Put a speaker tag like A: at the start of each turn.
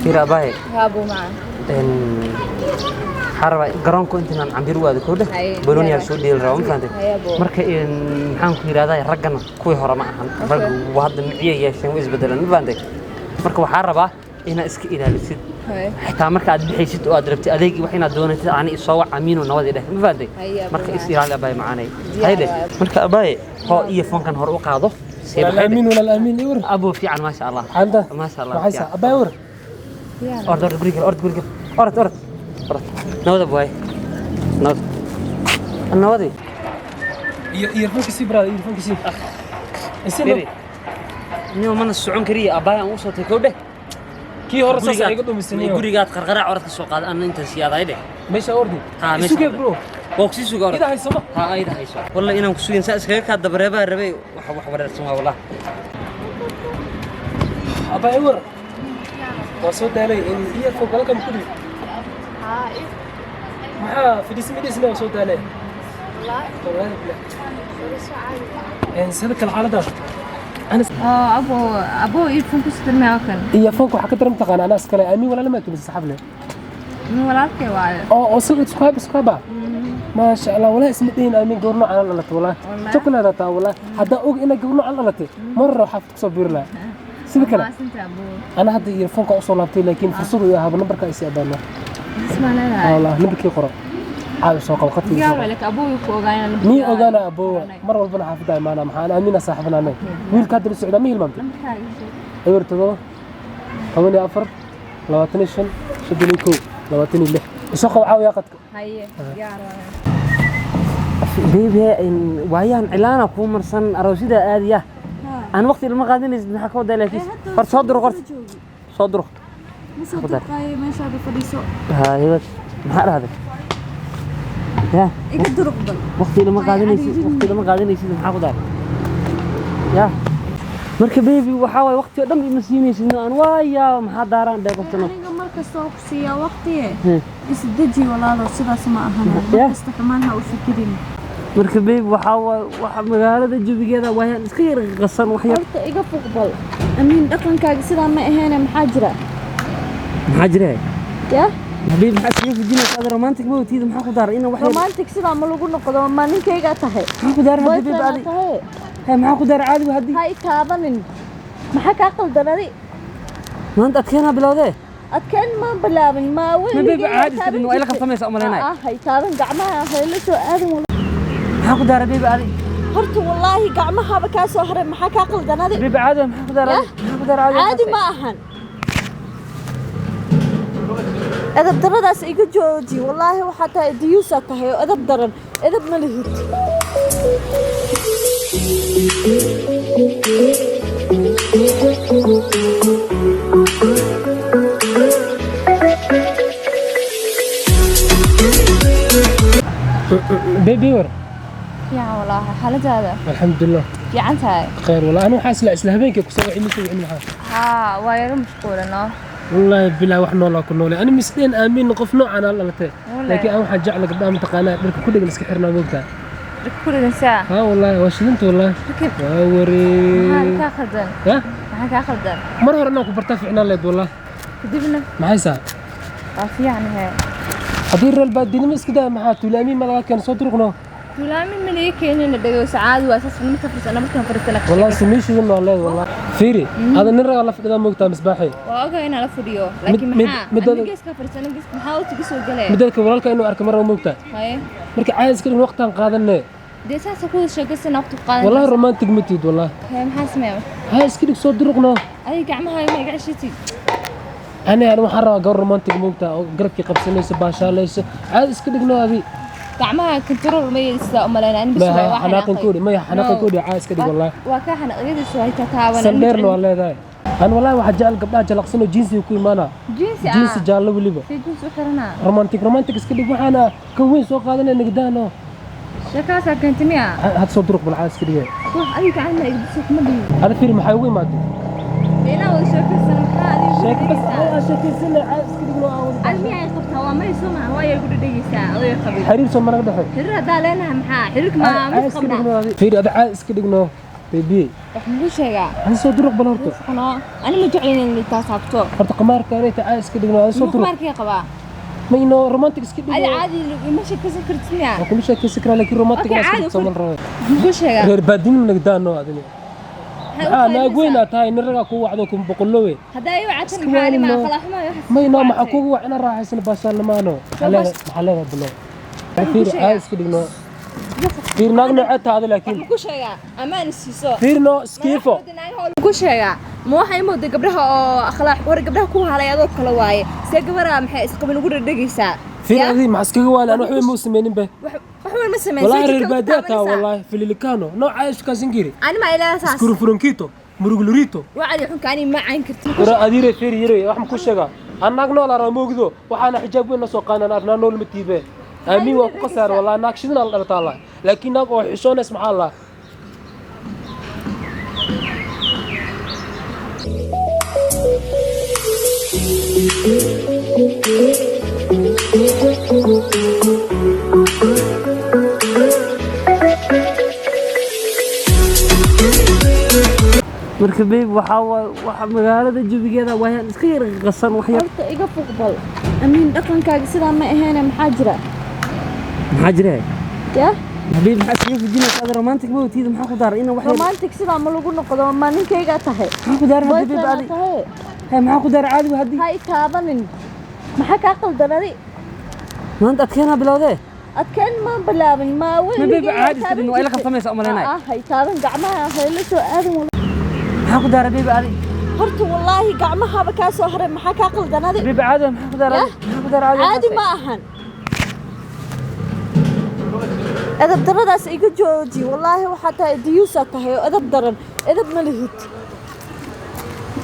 A: Fiir abaaye.
B: Haabo macaan.
A: Waxaan rabaa garoonku intaan cambir u aado kowdhe.
B: Haye,
A: banooniyaa
B: diyaar.
A: Soo dheeli rabaa, ma fahantay?
B: Haye, abo.
A: Marka maxaan ku yidhahdaa, raggana kuwii hore ma ahan. Raggu waa hadda miciye yeesheen, way isbedeleen, ma fahantay? Marka waxaan rabaa inaad iska ilaalisid.
B: Haye.
A: Xitaa marka aad bixaysid oo aad rabtid adeeg wax inaad doonatid, ani isoo wac, amiino nabadii dheh, ma fahantay?
B: Haye, abo.
A: Marka is
B: macaan.
A: ilaali abaaye macaanay.
B: Diyaar
A: Haye dheh.
B: waaye.
A: Marka abaaye, hoo iyo foonkan hore u qaado. Sii
C: walaal.
A: baxay dheh.
C: Amiin, walaal Amiin, iwar.
A: Abo fiican, maasha Allah.
C: Xaalada?
A: Maasha Allah.
C: Maxay
A: Fiican.
C: saa abaa war?
B: Diyaar.
A: Orod, orod guriga, orod guriga, orod, orod, orod. Nabada boy, nabad, nabadi.
C: Iyo earphone sii, brother, earphone sii isina.
A: Firi niyo, mana socon kariya abbaay, aan u soo tagay kowdhe.
C: Kii hore saas ay iga dhumisaniyo.
A: Gurigaad qarqaraac orod ka soo qaada, anna intaan sii aaday dheh.
C: Meesha ordi.
A: Haa, meesha
C: isuge
A: ordi.
C: Bro.
A: Waa kusii suga, orod.
C: Ida hayso ma?
A: Haa, ayda hayso. Walla inaan ku sugin saa iskaga kaa dabareebaa rabay. Wax wareersan waa wallah.
C: Abaa iwar, waa soo daalay in earphone kala kam kudi. Maxaa fadhiisma dhisna, waa soo daalay wallahi billah. Een sida kale xaaladda ana
B: Oo abo, abo, earphone ku sitirmay kan.
C: Earphone waxa ka daran taqaan anaa iskale. Amiin walaal ma timi saxab leh?
B: Min walaalkay waayo.
C: Oo sida isku hab isku haba, maasha Allah. Walaa isma dhihin Amiin gabar noocan aan dhalatay walaa.
B: Wallahi.
C: Chocolate taa walaa, haddaa og inaa gabar noocan dhalatay mar hore xaafad kusoo biiri lahaa sida kale.
B: Maasanta abo.
C: Ana hadda earphone-ka usoo laabtay, laakiin fursad uu ahaaba nambarka isii abaana.
B: Isma leedahay.
C: Wallah nambarkii qoro, caawi soo qabo qadkii.
B: Diyaar waaye, laakiin abo ku ogaanaa.
C: Mii ogaana aboowa, mar walbana xaafadda imaana. Maxaan Aamiina saaxiibanaanay, wiilka hadda la socdaa ma hilmaamtay?
B: Lambarkaaga sheeg.
C: 07 14 25 31 26. Isoo qabo caawiyaa qadka.
B: Haye, diyaar waaye.
A: Baby, waayaan cilaana kuu marsan, aroosida aadiya aan waqti ilma qaadanaysid, maxaa ka wadaa? Laakiin hor soo duro, qorta soo duro.
D: Masoo
A: Ku dar.
D: durqaayo, meeshaada fadhiiso.
A: Haa, hebel, maxaa dhahday ya?
D: Iga duruq bal.
A: Waqti lama qaadanaysid, waqti lama qaadanaysid, maxaa ku daray ya? Marka baby, waxaa waaye waqti oo dhan ima siinaysid, aan waaya maxaa daaraan dheh qoftano.
D: Aniga mar kasta oo ku siiyaa waqtiye. Isdeji walaalo, sidaas ma ahan. Mar kasta xumaan ha u fikirin.
A: Marka baby, waxaa waaye waxa magaalada jawigeeda waayaan iska yar qasan wax yar.
D: Horta iga fuq bal. Amiin, dhaqankaaga sidaa ma ahayn, maxaa jira?
A: Maxaa jira?
D: Ya?
A: Baby, maxaa iskaga fujinaysa? Ada romantic ma watiida, maxaa ku daaray ina wax yar?
D: Romantic sidaa ma lagu noqdo, ma ninkaygaa tahay?
A: Maxaa ku daaray hadda baby?
D: Boyfriend
A: adi
D: tahay.
A: Hey, maxaa ku daaray? Caadi haddii.
D: Ha i taabanin. Maxaa kaa qaldan adi?
A: Maanta adkeenaa bilowdee.
D: Adkeen ma bilaabin, ma
A: Ma baby, caadi iska dhigin, waa ila qabsamaysa umalaynaya.
D: Ah, ha i taaban, gacmaha ha ila soo aadin walaal.
A: Maxaa ku daaray baby adi?
D: Horta wallaahi gacmahaba kaa soo haray, maxaa kaa qaldan adi?
A: Baby, caadi maxaa ku daaray?
D: Yah?
A: Maxaa ku daaray?
D: Caadi ma ahan. Edab daradaas iga jooji. Wallaahi waxaa tahay diyuusaa tahay oo edab daran, edab ma lihid.
C: Baby, war.
B: Fiican walaahi, xaaladaada?
C: Alxamdulilah.
B: Fiican tahay.
C: Khayr wallah. Ana waxaa isla habeenkii kusoo wicin, soo wicin maxaa?
B: Haa, waa yaro mashquulano.
C: Wallaahi bilaa wax noolaa ku noolay. Ani misdeen Aamin qof noocan aan dhalatay.
B: Wallaahi.
C: Laakiin aan waxaan jecla gabdhaha mataqaanaa dharka ku dhegan iska xirnaa, moogtaa?
B: Dadka ku dhegansaa.
C: Haa wallaahi, waa shidinta wallaahi.
B: Marka
C: waa
B: maxaa
C: waree
B: kaa khaldan?
C: Ya.
B: Maxaa kaa khaldan?
C: Mar hore inaan ku bartaa ficnaan leed wallaahi.
B: Kadibna?
C: Maxay saa?
B: Waa fiicanahay.
C: Haddii reer baadinimo iska daa, maxaa tuulaamiin ma laga keeno? Soo duruqno.
B: Tuulaamin ma laga keenina, dhegeyso, caadi waa saas marka fariisana, markaan fariisana ka
C: wallaahi
B: sheekaysan.
C: Sameyshidan waa leed wallaahi. Fiiri, hada nin ragaa la fadhidaa, moogtaa misbaaxay?
B: Waa ogahay inaan la fadhiyo, laakiin maxaa aniga geeska fariisana, geeska maxaa u iga soo galaya?
C: Midadka walaalka inuu arko marna, moogtaa?
B: Haye.
C: Marka caadi iska dhigin, waqtaan qaadanee.
B: Dee saasa ku wada sheekaysana, waqti ku qaadan.
C: Wallaahi romantic ma tihid wallaahi.
B: Haye, maxaa sameeya?
C: Ha iska dhig, soo duruqno.
B: Adiga gacmaha ma iga ceshatid.
C: Ani waxaan rabaa gabar romantic, moogtaa, oo garabkii qabsanayso, baashaalayso. Caadi iska dhigno adi.
B: Gacmaha control ma yeelisa u malaynaa in bis
C: maya
B: waa
C: xanaaqan
B: xanaaqay.
C: Koodhi maya, xanaaqan koodhi, caadi iska dhig wallaahi.
B: Waa kaa xanaaqyadiisu way tataaban.
C: Sandheerna waa leedahay. An wallaahi waxaa jecel gabdhaha jalaqsan oo jinsiga ku imaana.
B: Jinsi ah?
C: Jinsi jaallo weliba.
B: Si jinsi u xiranaa?
C: Romantic, romantic iska dhig, waxaana kan weyn soo qaadanaya nagdaano.
B: Sheekaasaa keentay miya?
C: Had soo duruq bal, caadi iska dhigay.
B: Wax adiga gacmaha iga biso kuma dhihin.
C: Hada fiiri, maxay ugu imaatay?
B: Inaan wada sheekaysano, maxaa adiga igu
C: sheeko bas.
B: dhegeysaa?
C: Aan sheekaysana, caadi iska dhigno aan wada.
B: Adiga miyaa ay qabtaa? Waa may soo maha, waa igu dhegeysaa adoo qabin.
C: Xiriir soo managa dhexey.
B: Xiriir haddaa leenahay, maxaa xiriirka ma
C: caadi
B: mid
C: iska
B: qabnaa?
C: dhigno adi. Fiiri, ada caadi iska dhigno. Baby.
B: Wax mugu sheegaa?
C: Aan soo duruq bal horta.
B: Ano ani ma jeclin in taas habto.
C: Horta qamaarka inay tahay iska dhigno, aan soo duruq.
B: Qamaarkay qabaa.
C: Ma ino romantic iska dhigno.
B: Adi caadi ima sheekaysan kartid miya?
C: Waa kula sheekaysan karaa, laakiin romantic
B: Okay,
C: iska
B: caadi
C: dhigto mal rabo.
B: Mugu sheegaa?
C: Reer baadin nagdaano adina. Maxaa naag weyn aad tahay, nin ragaa kuu wacdo kun boqolowe.
B: Haddaa igu catan maxaa ani ma akhlaaq xumaa iyo waxaas.
C: Ma ino maxaa kugu wac inaan raaxaysano baasaalnamaano. Maxaa leedahay bulo? Fiir, caadi iska dhigno. Fiir, naag noocee tahay laakiin.
B: Mugu sheegaa amaan siiso.
C: Fiir no skiifo.
B: Mugu sheegaa? Ma waxay mooday gabdhaha oo akhlaaq war gabdhaha ku halay adoo kale waaye. See gabadha maxay isqabin ugu dhadhagaysaa?
C: Fiir adii maxaa iskaga waali, aan waxba ma sameynin be.
B: Wax weyn ma sameyn.
C: Wallahi reer baadiyaa taa, wallahi fililikano nooca ishkaasin giri.
B: Ani ma ilaa saas.
C: Iskurufurankito muruglurito.
B: Wacdi xunka ani ma cayn kartid.
C: Wara adiire fiir yire, wax ma ku sheegaa? Aan naag nool araa moogdo, waxaana xijaab weyn soo qaanan arnaa nool ma tiibe. Aamin waa ku qasaar, wallahi naag shidan la dhalataa allah, laakiin naag oo xishoonays maxaa allah.
A: Marka babe, waxaa waay waxa magaalada jawigeeda waayaan iska yar qasan wax yar.
D: Horta iga fuqbal Amiin, dhaqankaaga sidaa ma ahayn, maxaa jira?
A: Maxaa jira?
D: Ya.
A: Babe, maxaa iskaga fujinaysa? Ada romantic ma watiida, maxaa ku daaray ina wax yar?
D: Romantic sidaa ma lagu noqdo, ma ninkaygaa tahay?
A: Maxaa ku daaray hadda babe?
D: Boyfriend
A: adi
D: tahay.
A: Hay, maxaa ku daaray? Caadi haddii
D: Ha i taabanin, maxaa kaa qaldan adi?
A: Maanta adkeenaa bilowdee.
D: Adkeen ma bilaabin, ma
A: Ma babe, caadi iska dhigno, waa ila qabsamaysa umalaynaya.
D: Ha i taaban, gacmaha ha ila soo aadin.
A: Maxaa ku daaray babe adi?
D: Horta wallaahi gacmahaba kaa soo haray, maxaa kaa qaldan adi?
A: Babe, caadi maxaa ku daaray? Maxaa ku daaray?
D: Caadi ma ahan. Edab daradaas iga jooji, wallaahi waxaa tahay diyuusaa tahay oo edab daran, edab ma lihid.